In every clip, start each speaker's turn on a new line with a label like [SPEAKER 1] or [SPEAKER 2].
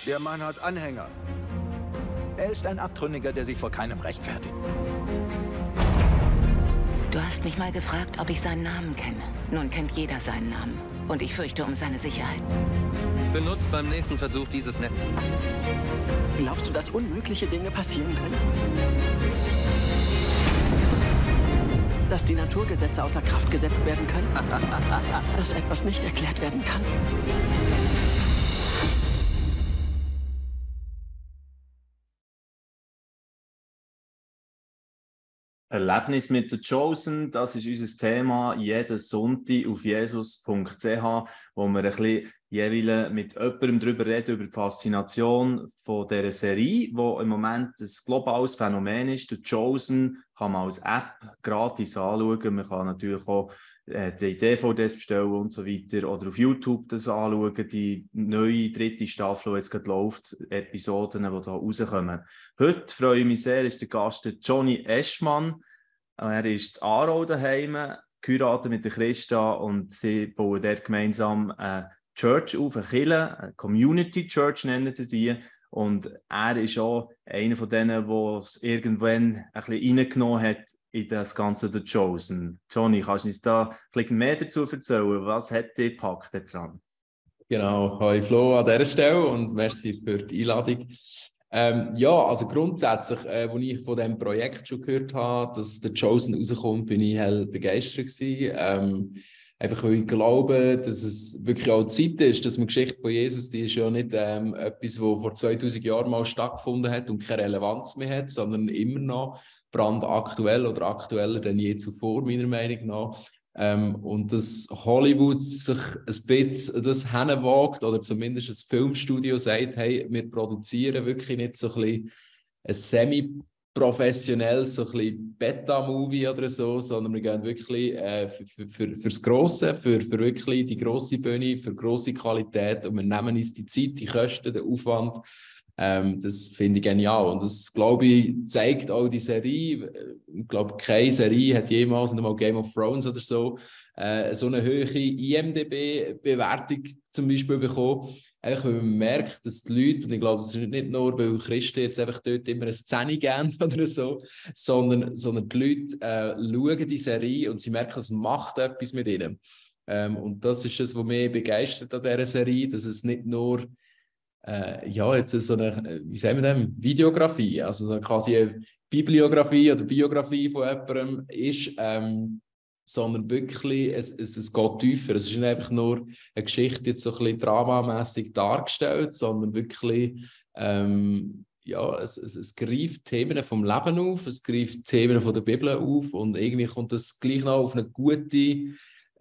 [SPEAKER 1] Der Mann hat Anhänger. Er ist ein Abtrünniger, der sich vor keinem rechtfertigt.
[SPEAKER 2] Du hast mich mal gefragt, ob ich seinen Namen kenne. Nun kennt jeder seinen Namen. Und ich fürchte um seine Sicherheit.
[SPEAKER 3] Benutzt beim nächsten Versuch dieses Netz.
[SPEAKER 4] Glaubst du, dass unmögliche Dinge passieren können? Dass die Naturgesetze außer Kraft gesetzt werden können? Dass etwas nicht erklärt werden kann?
[SPEAKER 5] Erlebnis mit The Chosen, das ist unser Thema jeden Sonntag auf jesus.ch, wo wir ein bisschen jeweils mit jemandem darüber reden, über die Faszination von dieser Serie, die im Moment ein globales Phänomen ist. The Chosen kann man als App gratis anschauen. Man kann natürlich auch die DVDs bestellen und so weiter oder auf YouTube das anschauen, die neue 3. Staffel, die jetzt gerade läuft, Episoden, die da rauskommen. Heute freue ich mich sehr, ist der Gast Johnny Eschmann. Er ist in Aarau daheim, geheiratet mit der Christa und sie bauen dort gemeinsam eine Church auf, eine Kirche, eine Community Church nennen sie die. Und er ist auch einer von denen, der es irgendwann ein bisschen reingenommen hat in das Ganze The Chosen. Johnny, kannst du uns da ein bisschen mehr dazu erzählen? Was hat dich gepackt daran?
[SPEAKER 6] Genau, hi Flo an dieser Stelle und merci für die Einladung. Ja, also grundsätzlich, als ich von diesem Projekt schon gehört habe, dass The Chosen rauskommt, bin ich hell begeistert gewesen. Einfach weil ich glaube, dass es wirklich auch Zeit ist, dass man die Geschichte von Jesus, die ist ja nicht etwas, das vor 2000 Jahren mal stattgefunden hat und keine Relevanz mehr hat, sondern immer noch brandaktuell oder aktueller denn je zuvor, meiner Meinung nach. Und dass Hollywood sich ein bisschen das hinwagt oder zumindest ein Filmstudio sagt, hey, wir produzieren wirklich nicht so ein semi-professionelles, so ein bisschen Beta-Movie oder so, sondern wir gehen wirklich fürs Grosse, für wirklich die grosse Bühne, für grosse Qualität und wir nehmen uns die Zeit, die Kosten, den Aufwand. Das finde ich genial und das, glaube ich, zeigt auch die Serie. Ich glaube, keine Serie hat jemals, nicht mal Game of Thrones oder so, so eine hohe IMDb-Bewertung zum Beispiel bekommen. Eigentlich, weil man merkt, dass die Leute, und ich glaube, das ist nicht nur, weil Christen jetzt einfach dort immer eine Szene geben oder so, sondern die Leute schauen die Serie und sie merken, es macht etwas mit ihnen. Und das ist das, was mich begeistert an dieser Serie, dass es nicht nur jetzt so eine, wie sagen wir das, Videografie, also so quasi eine Bibliografie oder Biografie von jemandem ist, sondern wirklich, es geht tiefer. Es ist nicht einfach nur eine Geschichte jetzt so ein bisschen dramamässig dargestellt, sondern wirklich, es greift Themen vom Leben auf, es greift Themen von der Bibel auf und irgendwie kommt das gleich noch auf eine gute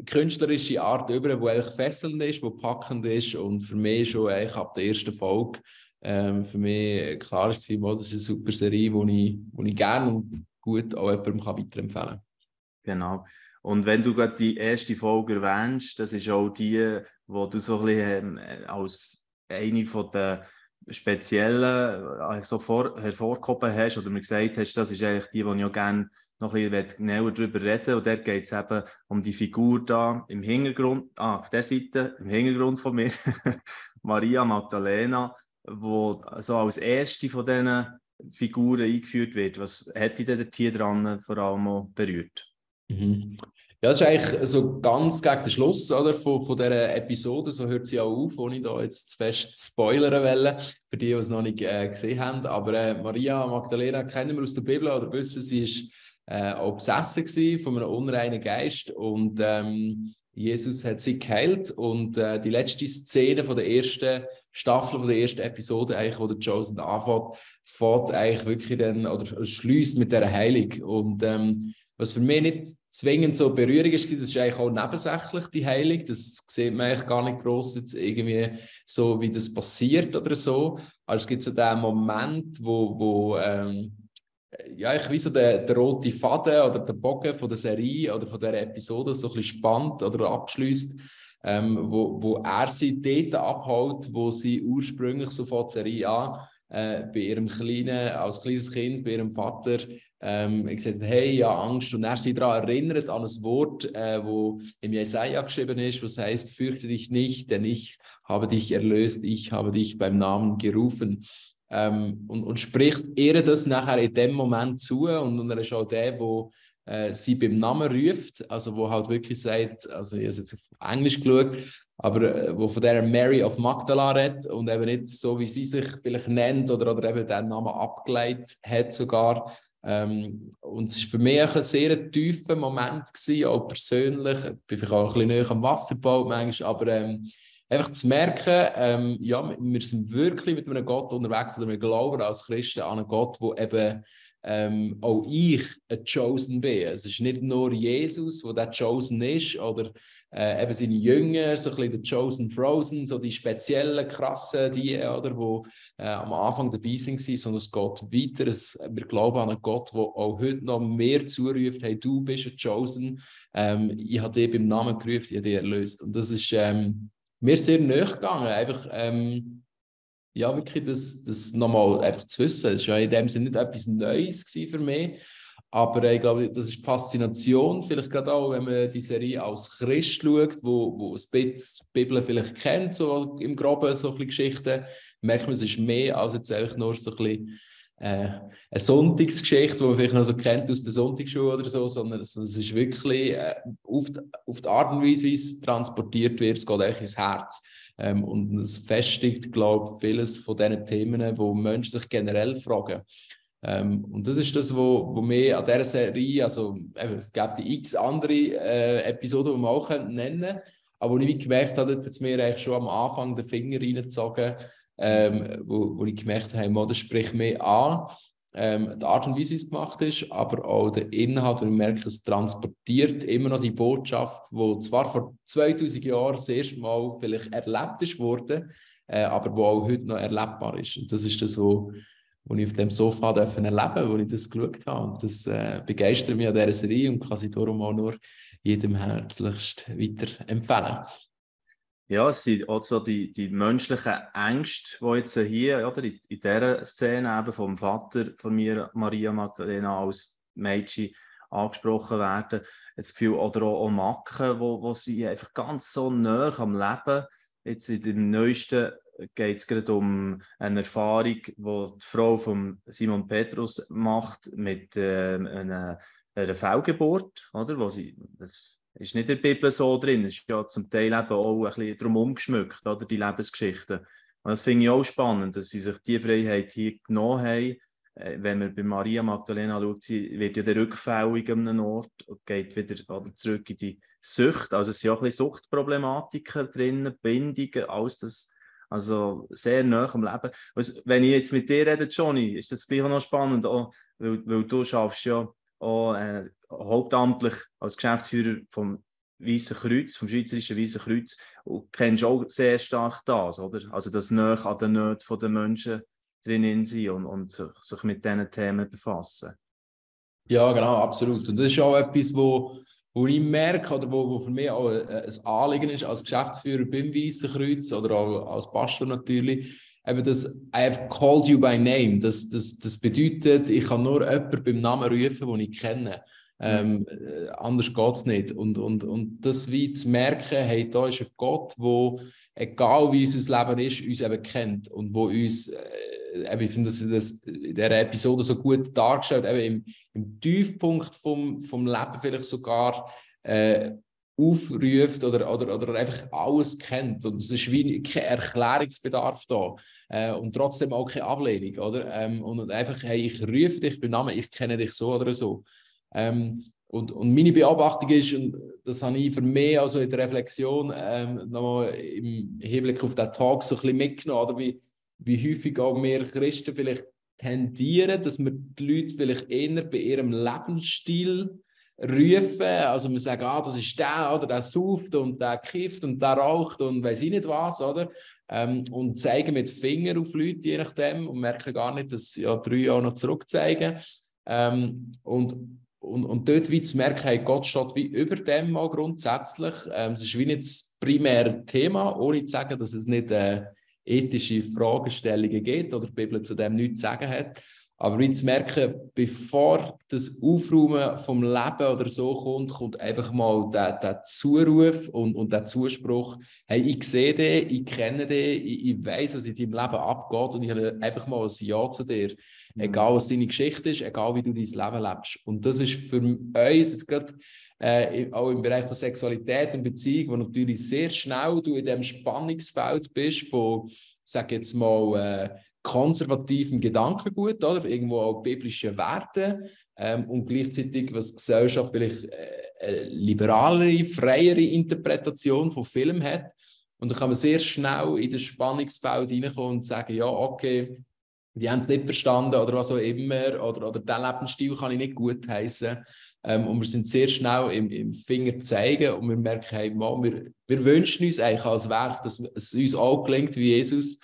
[SPEAKER 6] künstlerische Art über, die eigentlich fesselnd ist, die packend ist und für mich schon eigentlich ab der ersten Folge für mich klar ist, das ist eine super Serie, die ich gerne und gut auch jemandem weiterempfehlen kann.
[SPEAKER 5] Genau. Und wenn du gerade die erste Folge erwähnst, das ist auch die, wo du so ein bisschen als eine von den speziellen hervorgehoben hast oder mir gesagt hast, das ist eigentlich die ich auch gerne noch ein bisschen genauer darüber reden. Und dort geht es eben um die Figur da im Hintergrund, auf der Seite, im Hintergrund von mir, Maria Magdalena, die so als erste von diesen Figuren eingeführt wird. Was hat dich denn hier dran vor allem auch berührt?
[SPEAKER 6] Mhm. Ja, das ist eigentlich so ganz gegen den Schluss oder, von dieser Episode, so hört sie auch auf, ohne da jetzt zu fest spoilern wollen, für die es noch nicht gesehen haben. Aber Maria Magdalena kennen wir aus der Bibel oder wissen, sie ist auch besessen von einem unreinen Geist und Jesus hat sie geheilt und die letzte Szene von der ersten Staffel, von der ersten Episode, eigentlich, wo der Chosen anfängt, fährt eigentlich wirklich dann, oder schließt mit dieser Heilung und was für mich nicht zwingend so Berührung ist, das ist eigentlich auch nebensächlich, die Heilung. Das sieht man eigentlich gar nicht gross jetzt irgendwie so, wie das passiert oder so. Aber es gibt so den Moment, wo ich wie so der rote Faden oder der Bogen von der Serie oder von dieser Episode so ein bisschen spannt oder abschließt, wo er sie dort abholt, wo sie ursprünglich so von der Serie an bei ihrem als kleines Kind, bei ihrem Vater gesagt, hey, ja, Angst. Und er sich daran erinnert, an ein Wort, wo im Jesaja geschrieben ist, was heißt, fürchte dich nicht, denn ich habe dich erlöst, ich habe dich beim Namen gerufen. Und spricht ihr das nachher in dem Moment zu, und er ist auch der, der sie beim Namen ruft, also wo halt wirklich sagt, also ich habe jetzt auf Englisch geschaut, aber wo von der Mary of Magdala redet und eben nicht so, wie sie sich vielleicht nennt oder eben den Namen abgeleitet hat sogar. Und es war für mich ein sehr tiefer Moment gewesen, auch persönlich. Ich bin vielleicht auch ein bisschen näher am Wasserbau manchmal, aber einfach zu merken, ja, wir sind wirklich mit einem Gott unterwegs, oder wir glauben als Christen an einen Gott, wo eben auch ich ein Chosen bin. Es ist nicht nur Jesus, der Chosen ist, oder eben seine Jünger, so ein bisschen der Chosen Frozen, so die speziellen, krassen, die, oder, wo am Anfang dabei waren, sondern es geht weiter. Wir glauben an einen Gott, der auch heute noch mehr zuruft, hey, du bist ein Chosen, ich habe dich beim Namen gerufen, ich habe dich erlöst. Und das ist mir sehr nahe gegangen, einfach ja, wirklich das nochmal einfach zu wissen. Es war ja in dem Sinne nicht etwas Neues für mich, aber ich glaube, das ist die Faszination, vielleicht gerade auch, wenn man die Serie als Christ schaut, wo ein bisschen die Bibel vielleicht kennt, so im Groben, so ein bisschen Geschichten, merkt man, es ist mehr als jetzt einfach nur so ein bisschen eine Sonntagsgeschichte, die man vielleicht noch so kennt aus der Sonntagsschule oder so, sondern es ist wirklich auf die Art und Weise, wie es transportiert wird, es geht eigentlich ins Herz. Und es festigt, glaube ich, vieles von diesen Themen, wo Menschen sich generell fragen. Und das ist das, wo wir an dieser Serie, also es gibt die x andere Episoden, die wir auch nennen können, aber wo ich gemerkt habe, dass mir eigentlich schon am Anfang den Finger reingezogen, wo ich gemerkt habe, das spricht mich an, die Art und Weise, wie es gemacht ist, aber auch der Inhalt, und ich merke, es transportiert immer noch die Botschaft, die zwar vor 2000 Jahren das erste Mal vielleicht erlebt wurde, aber wo auch heute noch erlebbar ist. Und das ist das, wo ich auf dem Sofa erleben durfte, wo ich das geschaut habe. Und das begeistert mich an dieser Serie und kann sie darum auch nur jedem herzlichst weiterempfehlen.
[SPEAKER 5] Ja, es sind auch so die menschlichen Ängste, die jetzt hier, oder, in dieser Szene eben vom Vater von mir, Maria Magdalena, als Mädchen angesprochen werden. Das Gefühl, oder auch Macken, wo sie einfach ganz so nahe am Leben. Jetzt in dem Neuesten geht es gerade um eine Erfahrung, die die Frau von Simon Petrus macht mit einer Fehlgeburt, oder? Wo sie, das ist nicht in der Bibel so drin, es ist ja zum Teil eben auch ein bisschen drum geschmückt, oder, die Lebensgeschichten. Und das finde ich auch spannend, dass sie sich die Freiheit hier genommen haben. Wenn man bei Maria Magdalena schaut, sie wird ja der rückfällig an einem Ort und geht wieder oder zurück in die Sucht. Also es sind auch ein bisschen Suchtproblematiken drin, Bindungen, alles das, also sehr nahe am Leben. Also, wenn ich jetzt mit dir rede, Johnny, ist das gleich auch noch spannend, auch, weil du schaffst ja auch hauptamtlich als Geschäftsführer vom Weißen Kreuz, vom Schweizerischen Weißen Kreuz, und kennst auch sehr stark das, oder? Also das nahe an den Nöten der Menschen drinnen sein und sich mit diesen Themen befassen. Ja,
[SPEAKER 6] genau, absolut. Und das ist auch etwas, wo ich merke, oder wo für mich auch ein Anliegen ist, als Geschäftsführer beim Weißen Kreuz oder auch als Pastor natürlich, eben das I have called you by name. Das bedeutet, ich kann nur jemanden beim Namen rufen, den ich kenne. Anders geht es nicht. Und das wie zu merken, hey, da ist ein Gott, der, egal wie unser Leben ist, uns eben kennt und wo uns, ich finde das in dieser Episode so gut dargestellt, eben im Tiefpunkt vom Leben vielleicht sogar aufruft oder einfach alles kennt. Und es ist wie kein Erklärungsbedarf da und trotzdem auch keine Ablehnung, oder? Und einfach, hey, ich rufe dich beim Namen, ich kenne dich so oder so. Und meine Beobachtung ist, und das habe ich für mich also in der Reflexion nochmal im Hinblick auf den Tag so ein bisschen mitgenommen, oder wie häufig auch wir Christen vielleicht tendieren, dass wir die Leute vielleicht eher bei ihrem Lebensstil rufen. Also wir sagen, das ist der, oder der sauft und der kifft und der raucht und weiss ich nicht was, oder? Und zeigen mit Finger auf Leute, je nachdem, und merken gar nicht, dass ja 3 Jahre noch zurückzeigen. Und dort wie zu merken, hey, Gott steht wie über dem mal grundsätzlich. Es ist wie nicht das primäre Thema, ohne zu sagen, dass es nicht ethische Fragestellungen gibt oder die Bibel zu dem nichts zu sagen hat. Aber wie zu merken, bevor das Aufräumen vom Leben oder so kommt einfach mal der Zuruf und der Zuspruch, hey, ich sehe dich, ich kenne dich, ich weiss, was in deinem Leben abgeht und ich habe einfach mal ein Ja zu dir. Egal, was deine Geschichte ist, egal, wie du dein Leben lebst. Und das ist für uns jetzt gerade auch im Bereich von Sexualität und Beziehung, wo natürlich sehr schnell du in diesem Spannungsfeld bist von, sag jetzt mal, konservativem Gedankengut, oder? Irgendwo auch biblische Werte und gleichzeitig, was die Gesellschaft vielleicht liberalere, freiere Interpretation von Film hat. Und dann kann man sehr schnell in das Spannungsfeld reinkommen und sagen, ja, okay, die haben es nicht verstanden oder was auch immer, oder diesen Lebensstil kann ich nicht gutheissen. Und wir sind sehr schnell im Finger zeigen und wir merken, hey, Mann, wir wünschen uns eigentlich als Werk, dass es uns auch gelingt, wie Jesus,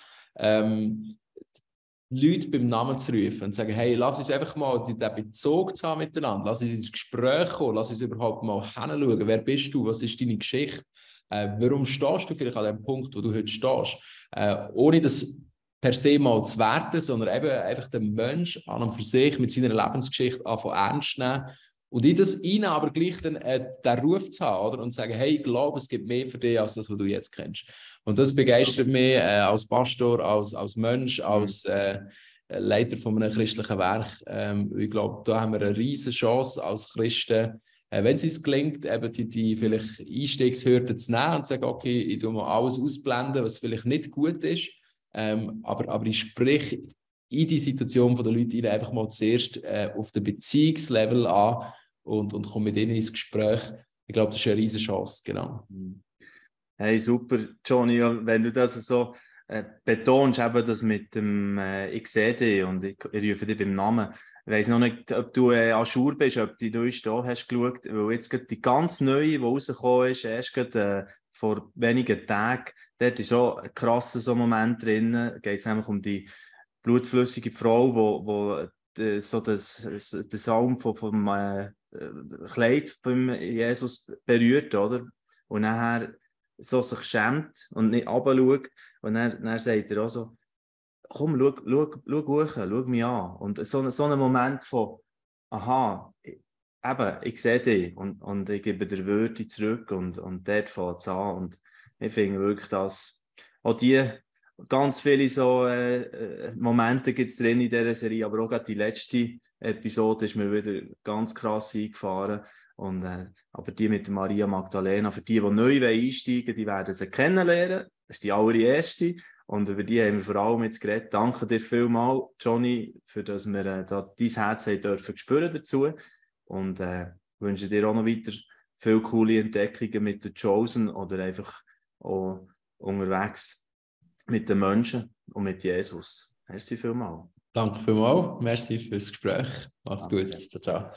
[SPEAKER 6] Leute beim Namen zu rufen und zu sagen, hey, lass uns einfach mal den Bezug zu haben miteinander, lass uns ins Gespräch kommen, lass uns überhaupt mal hinschauen, wer bist du, was ist deine Geschichte, warum stehst du vielleicht an dem Punkt, wo du heute stehst, ohne das per se mal zu werten, sondern eben einfach den Menschen an und für sich mit seiner Lebensgeschichte anfangen ernst nehmen und in das rein aber gleich dann den Ruf zu haben, oder? Und zu sagen, hey, ich glaube, es gibt mehr für dich als das, was du jetzt kennst. Und das begeistert mich als Pastor, als Mensch, als Leiter von einem christlichen Werk. Ich glaube, da haben wir eine riesige Chance als Christen, wenn es uns gelingt, eben die vielleicht Einstiegshürden zu nehmen und zu sagen, okay, ich tue mal alles ausblenden, was vielleicht nicht gut ist, aber ich spreche in die Situation der Leute rein, einfach mal zuerst auf dem Beziehungslevel an und komme mit ihnen ins Gespräch. Ich glaube, das ist eine riesige Chance, genau.
[SPEAKER 5] Hey, super, Johnny, wenn du das so betonst, eben das mit dem ich sehe dich und ich rufe dich beim Namen. Ich weiss noch nicht, ob du Ajour bist, ob du die neueste da hast geschaut, weil jetzt gerade die ganz neue, die rausgekommen ist, erst gerade vor wenigen Tagen, dort ist so ein krasser so Moment drin, da geht es nämlich um die blutflüssige Frau, wo so den Saum vom Kleid von Jesus berührt, oder? Und nachher so sich schämt und nicht runterschaut. Und dann sagt er auch so, komm, schau hoch, schau mich an. Und so ein Moment von, aha, eben, ich sehe dich und ich gebe dir Würde zurück und dort fängt es an. Und ich finde wirklich, dass auch ganz viele so Momente gibt es drin in dieser Serie, aber auch gerade die letzte Episode ist mir wieder ganz krass eingefahren. Und, aber die mit Maria Magdalena, für die neu einsteigen wollen, die werden sie kennenlernen. Das ist die allererste. Und über die haben wir vor allem jetzt geredet. Danke dir vielmals, Johnny, für dass wir dein Herz dürfen spüren dazu. Und wünsche dir auch noch weiter viele coole Entdeckungen mit der Chosen oder einfach auch unterwegs mit den Menschen und mit Jesus. Merci vielmals.
[SPEAKER 6] Danke vielmals. Merci fürs Gespräch. Mach's gut. Ciao, ciao.